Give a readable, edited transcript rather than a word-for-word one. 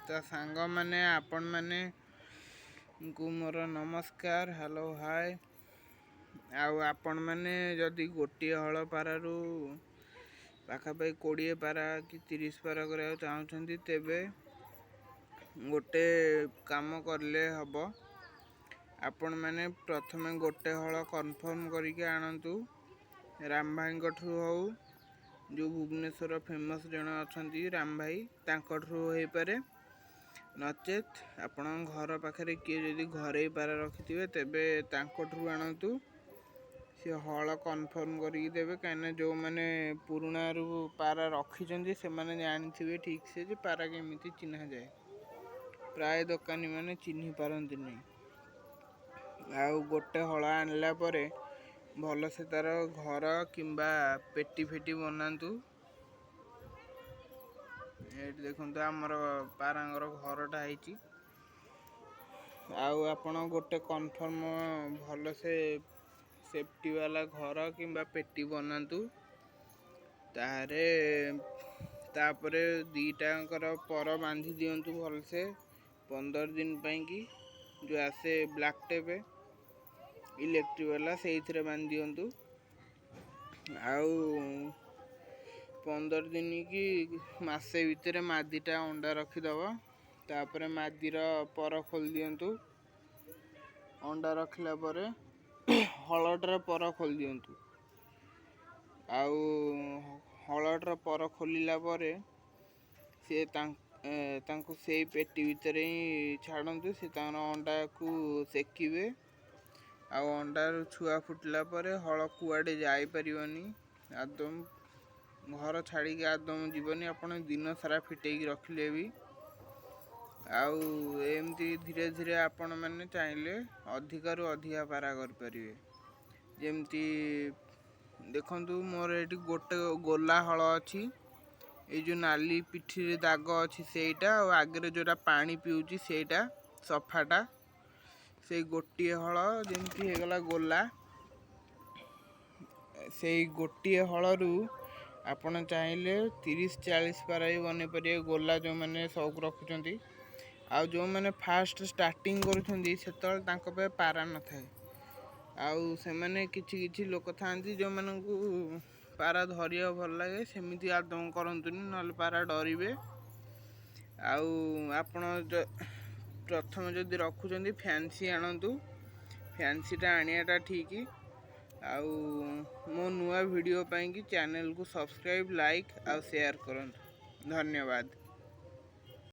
ତ ସାଙ୍ଗମାନେ, ଆପଣମାନଙ୍କୁ ମୋର ନମସ୍କାର, ହ୍ୟାଲୋ, ହାଏ। ଆଉ ଆପଣମାନେ ଯଦି ଗୋଟିଏ ହଳ ପାରାରୁ ପାଖାପାଖି 20 ପାରା କି 30 ପାରା କରିବାକୁ ଚାହୁଁଛନ୍ତି, ତେବେ ଗୋଟେ କାମ କଲେ ହେବ। ଆପଣମାନେ ପ୍ରଥମେ ଗୋଟେ ହଳ କନଫର୍ମ କରିକି ଆଣନ୍ତୁ, ରାମ ଭାଇଙ୍କଠୁ ହଉ, ଯେଉଁ ଭୁବନେଶ୍ୱର ଫେମସ୍ ଜଣେ ଅଛନ୍ତି ରାମ ଭାଇ, ତାଙ୍କଠୁ ହେଇପାରେ। ନଚେତ୍ ଆପଣଙ୍କ ଘର ପାଖରେ କିଏ ଯଦି ଘରୋଇ ପାରା ରଖିଥିବେ, ତେବେ ତାଙ୍କଠୁ ଆଣନ୍ତୁ। ସେ ହଳ କନଫର୍ମ କରିକି ଦେବେ, କାହିଁକିନା ଯେଉଁମାନେ ପୁରୁଣାରୁ ପାରା ରଖିଛନ୍ତି, ସେମାନେ ଜାଣିଥିବେ ଠିକ୍ସେ ଯେ ପାରା କେମିତି ଚିହ୍ନାଯାଏ। ପ୍ରାୟ ଦୋକାନୀମାନେ ଚିହ୍ନି ପାରନ୍ତିନି। ଆଉ ଗୋଟେ ହଳ ଆଣିଲା ପରେ ଭଲସେ ତା'ର ଘର କିମ୍ବା ପେଟି ଫେଟି ବନାନ୍ତୁ। ଏଇଠି ଦେଖନ୍ତୁ, ଆମର ପାରାଙ୍କର ଘରଟା ହେଇଛି। ଆଉ ଆପଣ ଗୋଟେ କନଫର୍ମ ଭଲସେ ସେଫ୍ଟି ବାଲା ଘର କିମ୍ବା ପେଟି ବନାନ୍ତୁ। ତାରେ ତାପରେ ଦୁଇଟାଙ୍କର ପର ବାନ୍ଧି ଦିଅନ୍ତୁ ଭଲସେ 15 ଦିନ ପାଇଁକି। ଯେଉଁ ଆସେ ବ୍ଲାକ୍ ଟେପ୍ ଇଲେକ୍ଟ୍ରିକ୍ ବାଲା, ସେଇଥିରେ ବାନ୍ଧି ଦିଅନ୍ତୁ। ଆଉ 15 ଦିନ କି ମାସେ ଭିତରେ ମାଦିଟା ଅଣ୍ଡା ରଖିଦେବ। ତାପରେ ମାଦିର ପର ଖୋଲି ଦିଅନ୍ତୁ। ଅଣ୍ଡା ରଖିଲା ପରେ ହଳଟାର ପର ଖୋଲି ଦିଅନ୍ତୁ। ଆଉ ହଳଟାର ପର ଖୋଲିଲା ପରେ ସିଏ ତାଙ୍କୁ ସେଇ ପେଟି ଭିତରେ ହିଁ ଛାଡ଼ନ୍ତୁ। ସେ ତାଙ୍କର ଅଣ୍ଡାକୁ ସେକିବେ। ଆଉ ଅଣ୍ଡାରୁ ଛୁଆ ଫୁଟିଲା ପରେ ହଳ କୁଆଡ଼େ ଯାଇପାରିବନି, ଆଦୌ ଘର ଛାଡ଼ିକି ଆଦୌ ଯିବନି, ଆପଣ ଦିନ ସାରା ଫିଟେଇକି ରଖିଲେ ବି। ଆଉ ଏମିତି ଧୀରେ ଧୀରେ ଆପଣମାନେ ଚାହିଁଲେ ଅଧିକାରୁ ଅଧିକା ପାରା କରିପାରିବେ। ଯେମିତି ଦେଖନ୍ତୁ, ମୋର ଏଇଠି ଗୋଟେ ଗୋଲା ହଳ ଅଛି, ଏଇ ଯେଉଁ ନାଲି ପିଠିରେ ଦାଗ ଅଛି ସେଇଟା, ଆଉ ଆଗରେ ଯେଉଁଟା ପାଣି ପିଉଛି ସେଇଟା ସଫାଟା। ସେଇ ଗୋଟିଏ ହଳ ଯେମିତି ହେଇଗଲା ଗୋଲା, ସେଇ ଗୋଟିଏ ହଳରୁ ଆପଣ ଚାହିଁଲେ 30 40 ପାରା ବି ବନେଇ ପାରିବେ, ଗୋଲା ଯେଉଁମାନେ ସଉକ ରଖୁଛନ୍ତି। ଆଉ ଯେଉଁମାନେ ଫାଷ୍ଟ ଷ୍ଟାର୍ଟିଂ କରୁଛନ୍ତି, ସେତେବେଳେ ତାଙ୍କ ପାଇଁ ପାରା ନଥାଏ। ଆଉ ସେମାନେ କିଛି କିଛି ଲୋକ ଥାଆନ୍ତି ଯେଉଁମାନଙ୍କୁ ପାରା ଧରିବାକୁ ଭଲ ଲାଗେ, ସେମିତି ଆଦୌ କରନ୍ତୁନି, ନହେଲେ ପାରା ଡରିବେ। ଆଉ ଆପଣ ପ୍ରଥମେ ଯଦି ରଖୁଛନ୍ତି, ଫ୍ୟାନ୍ସି ଆଣନ୍ତୁ। ଫ୍ୟାନ୍ସିଟା ଆଣିବାଟା ଠିକ୍। ଆଉ ମୋ ନୂଆ ଭିଡ଼ିଓ ପାଇଁକି ଚ୍ୟାନେଲକୁ ସବସ୍କ୍ରାଇବ୍, ଲାଇକ୍ ଆଉ ସେୟାର କରନ୍ତୁ। ଧନ୍ୟବାଦ।